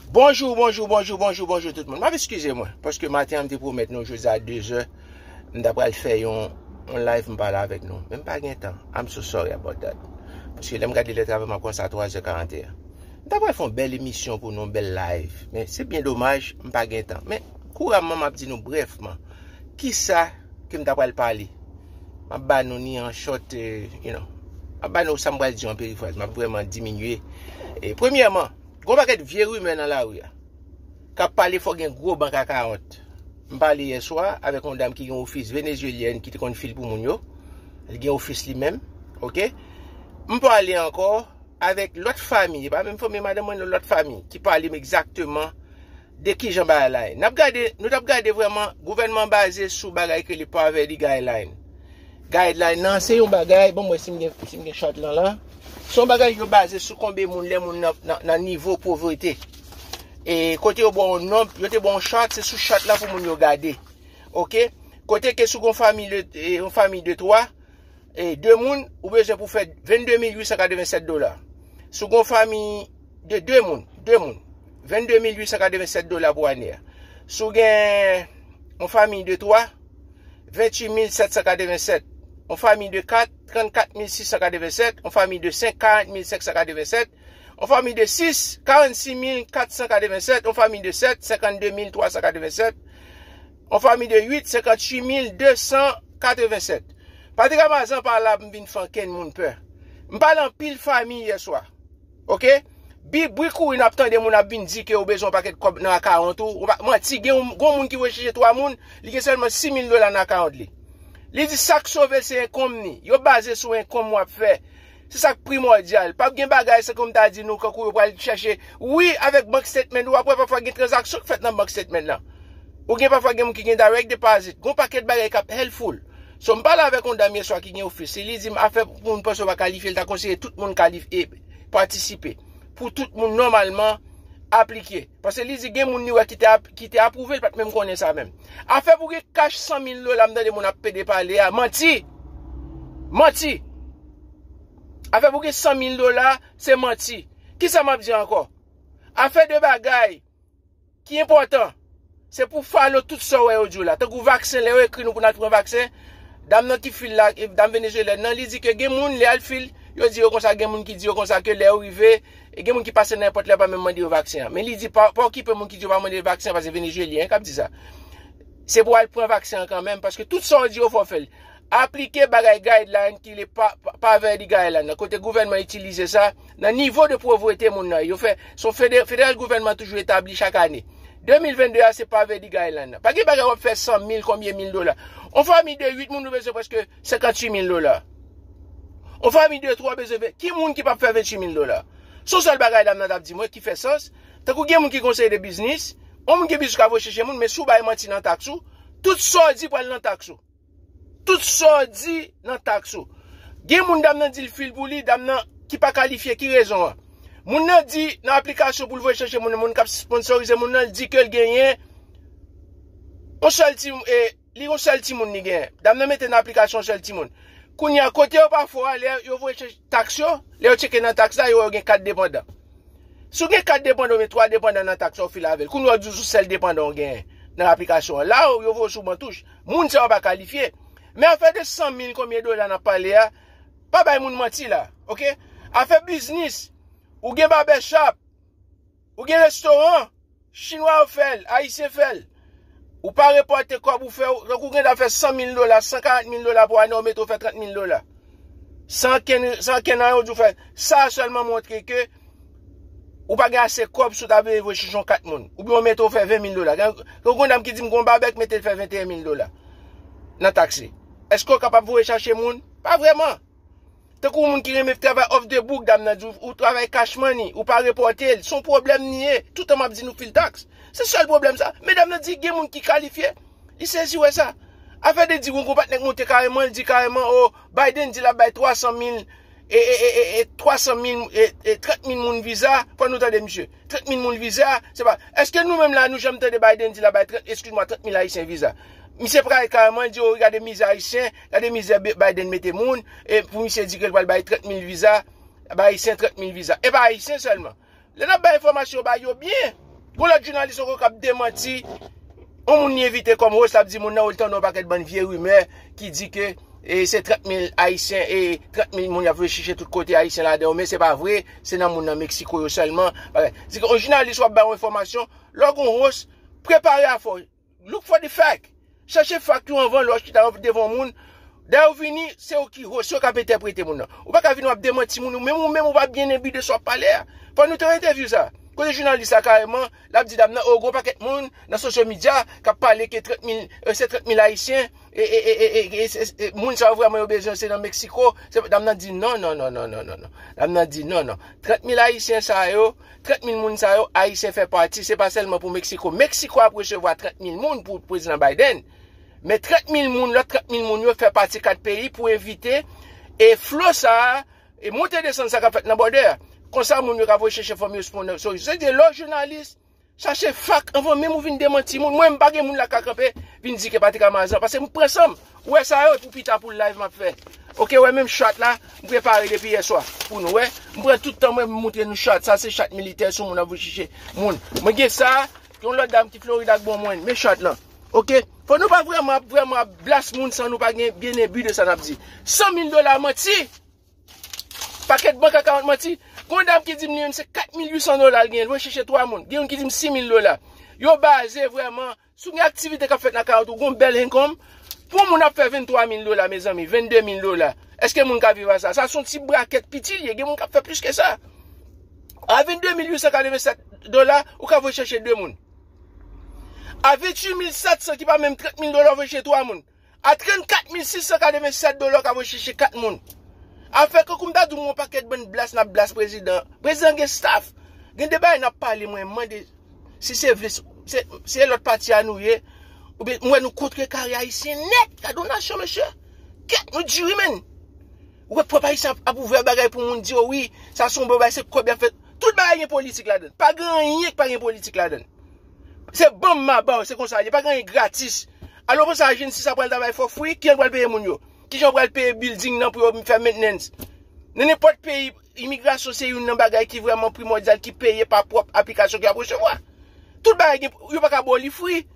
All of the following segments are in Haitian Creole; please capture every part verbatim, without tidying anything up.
Bonjou, bonjou, bonjou, bonjou, bonjou tout moun. M ap eskize mwen, paske maten an m te pwomèt nou jodi a de zè, m ta pral fè yon, yon live m pale avèk nou. Men m pa gen tan. I'm so sorry about that. Paske lè m gade lè travay m ap kòmanse a twa zè karanteyen. M ta pral fè yon bèl emisyon pou nou, yon bèl live. Men se byen domaj, m pa gen tan. Men kouramman m ap di nou brèfman. Kisa ke m ta pral pale? M ap ba nou ni an short, eh, you know. M ap ba nou sa m pral di an perifraz. M ap vrèman diminye. E premyèman, gon pakèt vye rimè nan lari a k ap pale fò gen gwo bank akawont. M pale yè swa avèk yon dam ki gen ofis venezuelyèn ki te konn fil pou moun yo. Li gen ofis li menm, oke? M pale ankò avèk lòt fanmi, e pa menm fanmi madanm mwen, non, lòt fanmi, ki pale m egzakteman de kijan bagay la ye. N ap gade, nou t ap gade vrèman gouvènman baze sou bagay ke le poverty guideline. Guideline nan, se yon bagay, bon, mwen, si m gen, si m gen chart lan la, se yon bagay yo baze sou konbe moun, lè moun nan, nan, nan nivo povrete. E kote yo ba yon nonb, yo te ba yon chart, se sou chart la pou moun yo gade. Oke? Kote ke si w gen yon fanmi de, e, yon fanmi de twa, e, de moun, ou bezwen pou fè vennde mil uit san katrevennsèt dola. Si w gen yon fanmi de de moun, de moun, vennde mil uit san katrevennsèt dola pou ane a. Si w gen yon fanmi de twa, venntuit mil sèt san katrevennsèt. Yon fanmi de kat, trannkat mil sis san katrevennsèt. Yon fanmi de senk, karant mil senk san katrevennsèt. Yon fanmi de sis, karannsis mil kat san katrevennsèt. Yon fanmi de sèt, senkannde mil twa san katrevennsèt. Yon fanmi de uit, senkanntuit mil de san katrevennsèt. Patrik Amazan pa la pou m vin fè ankenn moun pè. M pale anpil fanmi yè swa. Oke? Bi, bri kouri n ap tande moun ap vin di ke ou bezwen yon pakèt kòb nan akawont ou. Ou pa, manti, gen yon, gon moun ki recherche twa moun, li gen sèlman sis mil dola nan akawont li. Li di sa k sove l se enkonm ni. Yo baze sou enkonm w ap fè. Se sa k primòdyal. P ap gen bagay, se kòm ta di nou, kankou yo pral chèche. Wi, avèk bank statement, ou ap wè pafwa gen tranzaksyon k fèt nan bank statement lan. Ou gen pafwa gen moun ki gen direct deposit. Gon pakèt bagay k ap helpful. So, m pale avèk yon dam yè swa ki gen ofis. Li di m afè pou moun panse w pa kalifye, l ta konseye tout moun kalif-, e, patisipe. Pou tout moun nòmalman aplike. Paske li di gen moun li wè ki te ap-, ki te apwouve, l pa t menm konnen sa menm. Afè pou gen kach san mil dola, m tande moun ap pede pale a, manti! Manti! Afè pou gen san mil dola, se manti. Kisa m ap di ankò? Afè de bagay ki enpòtan, se pou follow tout sa w wè yo di w la. Tankou vaksen, lè yo ekri nou pou n al pran vaksen, dam nan ki fil la, e, dam venezuelyèn nan, li di ke gen moun, lè al fil, yo di yo konsa, gen moun ki di yo konsa ke lè yo rive, e gen moun ki pase nan nenpòt lè, pa menm mande yo vaksen an. Men li di, pa, pa okipe moun ki di yo pa mande vaksen an, paske venezuelyen k ap di sa. Se pou al pran vaksen an kanmenm, paske tout sa w di yo fò w fè l. Aplike bagay guideline ki le pa, pa, poverty guideline nan, kote gouvènman itilize sa nan nivo de povrete moun nan. Yo fè, se yon fede-, federal gouvènman toujou etabli chak ane. De mil vennde a, se poverty guideline nan. Pa gen bagay w ap fè san mil, konbyen mil dola. Yon fanmi de uit moun, ou bezwen prèske senkanntuit mil dola. Yon fanmi de twa bezwen ven-, ki moun ki p ap fè venntuit mil dola? Se yon sèl bagay dam nan t ap di mwen ki fè sans. Tankou gen moun ki konseye de biznis, yon moun gen biznis k ap recherche moun, men si w bay manti nan taks ou, tout sa w di pral nan taks ou. Tout sa w di nan taks ou. Gen moun dam nan di l fil pou li, dam nan ki pa kalifye, ki rezon an? Moun nan di nan aplikasyon pou l voye chèche moun, moun k ap sponsorize moun nan, l di ke l genyen yon sèl ti, e, li yon sèl timoun li genyen. Dam nan mete nan aplikasyon yon sèl timoun. Kounye a, kote yo pa fò a, lè yo voye chèche taks yo, lè yo tcheke nan taks la, yo wè yo gen kat depandan. Si w gen kat depandan oubyen twa depandan nan taks ou file avè l, kounye a w di w sou sèl depandan w genyen nan aplikasyon an. La, yo voye w sou bantouch. Moun sa yo pa kalifye. Men afè de san mil konbyen dola n ap pale a, pa bay moun manti la, oke? Afè biznis, ou gen barbershop, ou gen restoran, chinwa yo fè l, ayisyen fè l. Ou pa repòte kòb ou fè, tankou w gen dwa fè san mil dola, san karant mil dola pou ane, ou mete w fè trant mil dola. San kenn, san kenn anyen, ou di w fè. Sa sèlman montre ke ou pa gen ase kòb si w ta vle voye chèche yon kat moun. Oubyen ou mete w fè ven mil dola. Gen, gen yon dam ki di m gon babè k mete l fè venteyen mil dola nan taks li. Èske w kapab voye chache moun? Pa vrèman. Tankou moun ki renmen travay off the book, dam nan di w, ou travay cash money, ou pa repòte l, se yon pwoblèm li ye. Toutan m ap di nou fil taks. Se sèl pwoblèm sa. Men dam nan di gen moun ki kalifye. Li sezi wè sa. Afè de di gon patnè k monte kareman, li di kareman, o, Biden di l ap bay twa san mil, e, e, e, e, e, twa san mil, e, e, trant mil moun viza, fò nou tande misye. Trant mil moun viza, se pa, èske nou menm la, nou janm tande Biden di l ap bay trant, eskiz mwa, trant mil Ayisyen viza? Misye pale kareman, li di, o, gade mizè Ayisyen, gade mizè Bi-, Biden mete moun, e pou misye di ke l pral bay trant mil viza, bay Ayisyen trant mil viza. E pa Ayisyen sèlman. Lè n ap bay enfòmasyon, bay yo byen. Gon lòt jounalis ankò k ap demanti. Yon moun li envite kòm host, l ap di moun nan, ou tande yon pakèt bann vye rimè ki di ke e se trant mil Ayisyen e trant mil moun y ap voye chèche tout kote, Ayisyen ladan yo, men se pa vre, se nan moun nan Meksiko yo sèlman. Bagay. Di ke yon jounalis w ap bay yon enfòmasyon, lè w gon host, prepare afè w. Look for the fact. Chèche fact yo anvan lè w chita devan yon moun. Dayè ou vini, se ou ki host, se ou k ap entèprete moun nan. Ou pa ka vin w ap demanti moun, ou menm, ou menm ou pa byen enbi de sa w ap pale a. Fò nou te entevyou sa. Kote jounalis la kareman, l ap di dam nan, o, gon pakèt moun nan social media k ap pale ke trant mil, e, se trant mil Ayisyen, e, e, e, e, e, e, e, e, moun sa yo vrèman yo bezwen se nan Meksiko. Se, dam nan di non, non, non, non, non, non, non. Dam nan di non, non. Trant mil Ayisyen sa yo, trant mil moun sa yo, Ayisyen fè pati, se pa sèlman pou Meksiko. Meksiko ap resevwa trant mil moun pou Prezidan Biden. Men trant mil moun, lòt trant mil moun yo fè pati kat peyi pou evite e flo sa a, e monte desann sa k ap fèt nan bòdè a. Konsa moun yo ka voye chèche fanmi yo sou pon nan. So, se de lò jounalis, chache fak anvan menm ou vin demanti moun. Mwen, m pa gen moun la ka kanpe, vin di ke Patrick Amazan, paske m pran san m. Ou wè sa yo, pou pita pou live m ap fè. Oke, wè menm chat la, m prepare depi yè swa pou nou, wè. M pran tout tan mwen, m moutre nou chat. Sa se chat militè, sou moun ap voye chèche moun. Mwen gen sa, yon lòt dam ki Florid ak bon mwen, men chat lan. Oke? Fò nou pa vrèman ap, vrèman ap blas moun san nou pa gen byen enbi de sa n ap di. San mil dola manti! Pakèt bank akawont manti. Gon dam ki di m li menm se kat mil uit san dola l genyen, l voye chèche twa moun. Gen youn ki di m sis mil dola. Yo baze vrèman sou gen aktivite k ap fèt nan akawont ou, gon bèl income. Pou yon moun ap fè venntwa mil dola, mezanmi, vennde mil dola. Èske moun ka viv a sa? Sa se yon ti brakèt piti l ye. Gen moun k ap fè plis ke sa. A vennde mil uit san katrevennsèt dola, ou ka voye chèche de moun. A venntuit mil sèt san, ki pa menm trant mil dola, ou voye chèche twa moun. A trannkat mil sis san katrevennsèt dola, ou ka voye chèche kat moun. Afè kankou m ta di w, yon pakèt bann blas n ap blas prezidan. Prezidan gen staff. Gen de bagay n ap pale, mwen mande si se vle, se, se lòt pati a nou ye. Oubyen, m wè nou kontre kare ayisyen nèt. Gade yon nasyon, mesye. Kèt, nou diri, menn. Ou wè pwòp ayisyen ap, ap ouvè bagay pou moun di, o wi, sa se yon bon bagay, se kòb y ap fè. Tout bagay gen politik ladan. Pa gen anyen ki pa gen politik ladan. Se ban m m a ba w, se konsa l ye. Pa gen anyen gratis. Alò, w panse ajans sa pral travay for free? Kijan l pral peye moun yo? Kijan w pral peye building nan pou yo fè maintenance? Nan nenpòt peyi, imigrasyon se youn nan bagay ki vrèman primòdyal, ki peye pa pwòp aplikasyon ke y ap resevwa. Tout bagay gen, yo pa ka ba w li free.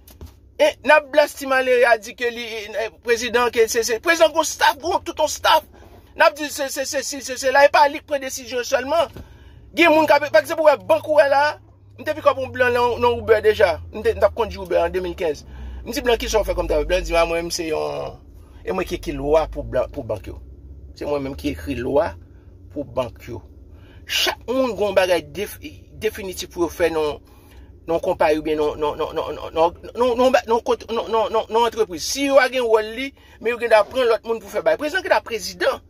E n ap blas ti malere a di ke li, e, prezidan, ke se, se, prezidan gon staff, gon tout yon staff. N ap di se, se, se, se, se, se la, e pa li k pran desizyon sèlman. Gen moun k ap, pa egzanp, ou wè bank ou wè la, m te pikòp yon blan nan, nan Uber deja. M te, m t ap kondui Uber an de mil kenz. M di blan, "Kisa w fè kòm travay?" Blan di m, "A, mwen menm se yon, e mwen ki ekri lwa pou blan, pou bank yo. Se mwen menm ki ekri lwa pou bank yo." Chak moun gon bagay def-, definitif pou yo fè nan, nan konpayi oubyen nan, nan, nan, nan, nan, nan, nan, nan, nan, kote, nan, nan, nan, nan antrepriz. CEO a gen wòl li, men yo gen dwa pran lòt moun pou fè bagay. Prezidan gen dwa prezidan.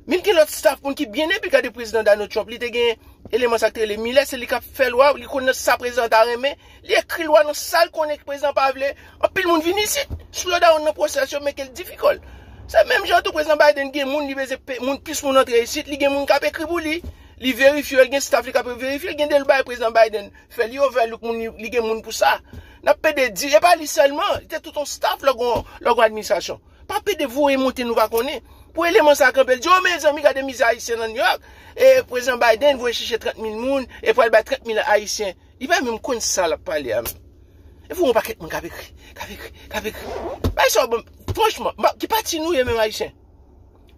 Menm gen lòt staff, moun ki byen enbi, gade prezidan Donald Trump, li te gen eleman sa k te rele Miller, se li k ap fè lwa, li konn nan sa prezidan ta renmen, li ekri lwa nan sa l konnen prezidan pa vle. Anpil moun vin isit, slow down nan pwosès yo, make l difficult. Se menm jan tou prezidan Biden gen moun, li bezwen pe-, moun, plis moun antre isit, li gen moun k ap ekri pou li. Li verifye, l gen staff li k ap verifye, gen de bagay prezidan Biden fè, li overlook moun, li, li gen moun pou sa. N ap pede di, e pa li sèlman, li te tout yon staff lè w gon, lè w gon administrasyon. Pa pede voye monte nou pa konnen. Pou eleman sa kanpe, l di, "O, mezanmi, gade mizè ayisyen nan New York. E prezidan Biden voye chèche trant mil moun, e pral bay trant mil ayisyen." Li pa menm konn sa l ap pale a menm. E pou yon pakèt moun k ap ekri, k ap ekri, k ap ekri. Bay sa w ban m, franchman, m pa, ki pati nou ye menm ayisyen?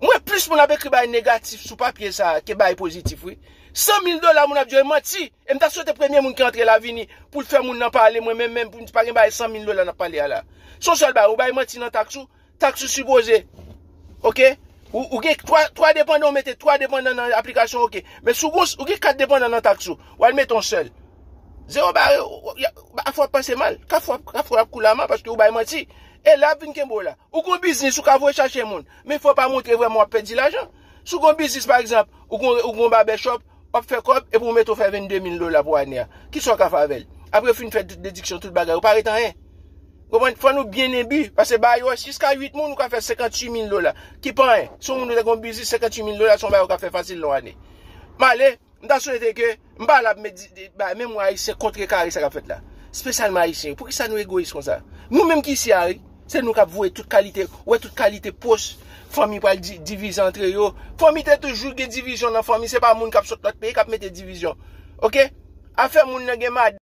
Mwen, plis moun ap ekri bay negatif sou papye sa a ke bay pozitif, wi. San mil dola moun ap di yo, e manti. E m ta swete premye moun ki antre la vini pou l fè moun nan pale, mwen menm, menm, pou m di pa gen bagay san mil dola n ap pale a la. Se yon sèl bagay, ou bay manti nan taks ou, taks ou sipoze. Oke? Ou, ou gen twa, twa depandan, ou mete twa depandan nan aplikasyon, oke. Men si w gon, ou gen kat depandan nan taks ou, w al mete yon sèl. Zewo bare, ou, ou, y a, afè w ap panse mal. Kafou ap, kafou ap koule ama paske ou bay manti. E la ap vin kenbe w la. Ou gon biznis, ou ka voye chache moun. Men fò w pa montre vrèman w ap pèdi lajan. Si w gon biznis, pa egzanp, ou gon, ou gon babèchòp, w ap fè kòb, epi w mete w fè vennde mil dola pou ane a. Kisa w ka fè avè l? Apre w fin fè tout dediksyon, tout bagay, ou pa ret anyen. Konprann? Fò nou byen enbi, paske ba yo jiska uit moun, ou ka fè senkanntuit mil dola. Ki pa anyen. Si yon moun ou te gon biznis, senkanntuit mil dola, se yon bagay ou ka fè fasil nan yon ane. M ale, m ta swete ke, m pa la pou met di, di, ba, men mwen ayisyen kontrekare sa k ap fèt la. Espesyalman ayisyen. Poukisa nou egoyis konsa? Nou menm ki isi a, wi. Se nou k ap voye tout kalite, ou wè tout kalite pòs, fanmi pral di, divize antre yo. Fanmi te toujou gen divizyon nan fanmi, se pa moun k ap sot lòt peyi k ap mete divizyon. Oke? Afè moun nan gen madanm